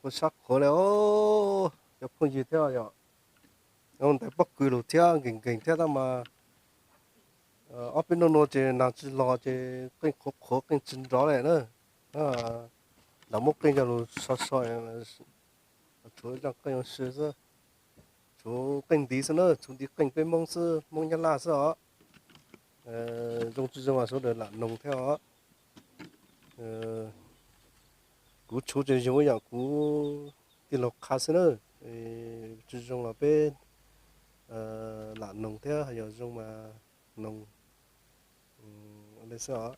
Kuj sab qhuav li os, cov phooj ywg thiab yom. Ntawd pob kws lug thiab nkees nkees thiab tab mas ob peb hnub no ces nag tsis los ces qeej qhuav qhuav qeej tsis nrov li na. Lam muab qeej coj lug so so, tshuav zaj qeej ua si xwb, tshuav qeej ntiv xwb na, tshuav ntiv qeej peb Hmoob xwb, Hmoob Nyab Laj xwb os. Zoo tsis zoo sawv daws lam noog thiab os. Kuv tshuav tsis zoo yom, kuv tij laug qha xwb na. Tsis zoo los peb lam noog thiab, yog zoo mas noog li xwb os.